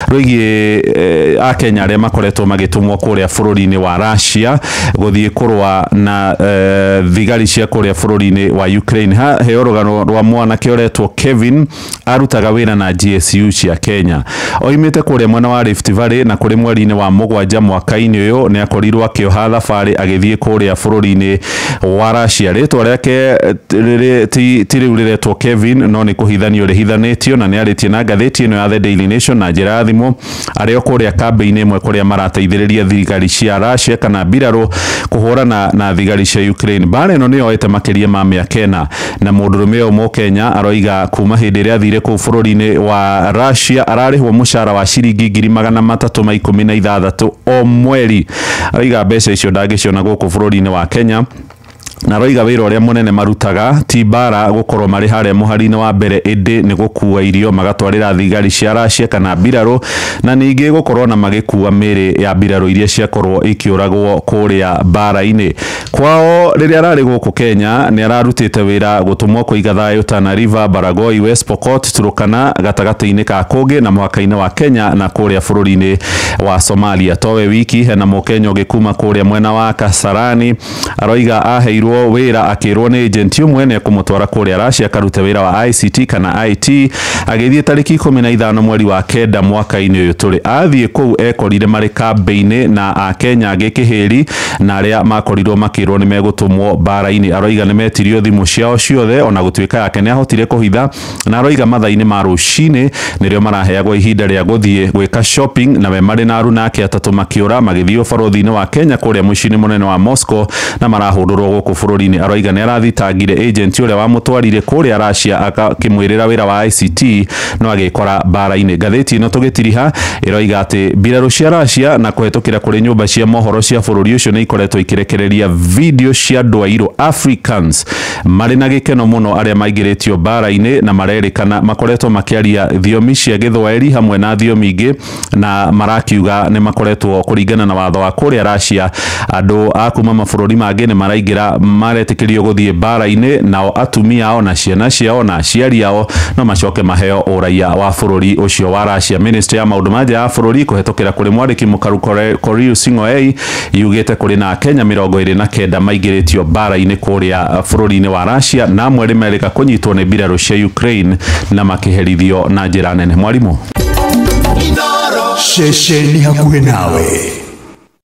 Rwĩgiĩ Akenya arĩa makoretwo magĩtũmwo kũrĩa bũrũri-inĩ wa Russia gũthiĩ kũrũa na thigari cia kũrĩa bũrũri-inĩ wa Ukraine. Heo rũgano rwa mwanake ũretwo Kevin, arutaga wĩra na GSU cia Kenya, oimĩte kũrĩa mwena wa Rift Valley, na kũrĩ mweri-inĩ wa 7 mwaka-inĩ ũyũ nĩ akorirwo akĩoha thabarĩ agĩthiĩ kũrĩa bũrũri-inĩ wa Russia. Rĩtwa rĩake ti rĩu rĩretwo Kevin, no nĩ kũhithanio rĩhithanĩtio, na nĩ arĩtie na ngathĩti ĩno ya The Daily Nation na njĩra ya thimũ arĩ o kũrĩa kambĩ-inĩ ĩmwe kũrĩa marateithĩrĩria thigari cia Russia kana mbirarũ kũhũrana na thigari cia Ukraine. Mbara ĩno nĩ yoete makĩria ma mĩaka 4, na mũndũrũme ũyũ Mũkenya aroiga kuma hĩndĩ ĩrĩa athire kũu bũrũri-inĩ wa Russia ararĩhwo mũcara wa ciringi 316,000 o mweri. Aroiga mbeca icio ndangĩciona gũkũ bũrũri-inĩ wa Kenya, na aroiga wĩra ũrĩa mũnene marutaga ti mbara gũkorwo marĩ harĩa mũhari-inĩ wa mbere, ĩndĩ nĩ gũkua irio magatwarĩra thigari cia Russia kana mbirarũ, na ningĩ gũkorwo na magĩkua mĩĩrĩ ya mbirarũ iria ciakorwo ikĩũragwo kũrĩa mbara-inĩ. Kwao rĩrĩa ararĩ gũkũ Kenya nĩ ararutĩte wĩra gũtũmwo kũiga thayũ Tana River, Baragoi, West Pokot, Turkana, gatagatĩ-inĩ ka kũngĩ na mũhaka-inĩ wa Kenya na kũrĩa bũrũri-inĩ wa Somalia. Towe wiki hena Mũkenya ũngĩ kuma kũrĩa mwena wa Kasarani aroiga aheirwo wĩra akĩrwo nĩ agent ũmwe nĩ ekũmũtwara kũrĩa Russia akarute wĩra wa ICT kana IT, agĩthiĩ tarĩki 15 mweri wa 9 mwaka-inĩ ũyũ tũrĩ. Athiĩ kũu ekorire marĩ kambĩ-inĩ na Akenya angĩ kĩhĩri na arĩa makorirwo makĩrwo nĩ megũtũmwo mbara-inĩ. Aroiga nĩ metirio thimũ ciao ciothe, ona gũtuĩka yake nĩ ahotire kũhitha, na aroiga mathaa-inĩ ma rũcinĩ nĩrĩo maraheagwo ihinda rĩa gũthiĩ gwĩka shopping, na we marĩ na aruna ake atatũ makĩũra magĩthiĩ ũbarũthi-inĩ wa Kenya kũrĩa mũciĩ-inĩ mũnene wa Moscow, na marahũndũrwo gũkũ bũrũri-inĩ. Aroiga nĩ arathitangire agent ũrĩa wamũtwarire kũrĩa Russia akĩmwĩrĩra wĩra wa ICT, no agĩkora mbara-inĩ. Ngathĩti ĩno tũgĩtiriha ĩroiga atĩ mbirarũ cia Russia na kũhetũkĩra kũrĩ nyũmba cia mohoro cia bũrũri ũcio nĩ ikoretwo ikĩrekereria video cia andũ airũ Africans marĩ na gĩkeno mũno arĩa maingĩrĩtio mbara-inĩ, na marerĩkana makoretwo makĩaria thiomi cia Gĩthwaĩri hamwe na thiomi ingĩ, na marakiuga nĩ makoretwo kũringana na watho wa kũrĩa Russia andũ a kuma mabũrũri mangĩ nĩ maraingĩra maretĩkĩrio gũthiĩ mbara-inĩ, nao atumia ao na ciana ciao na aciari ao no macoke maheo ũraiya wa bũrũri ũcio wa Russia. Ministry ya maũndũ ma nja ya bũrũri kũhetũkĩra kũrĩ mwandĩki mũkaru Korir Sing'oei yugĩte kũrĩ na Akenya 29 maingĩrĩtio mbara-inĩ kũrĩa bũrũri-inĩ wa Russia, na amwe nĩ merĩga kũnyitwo nĩ mbirarũ cia Ukraine na makĩherithio na njĩra nene. Mwarimũ Ceceni hakuhĩ nawe.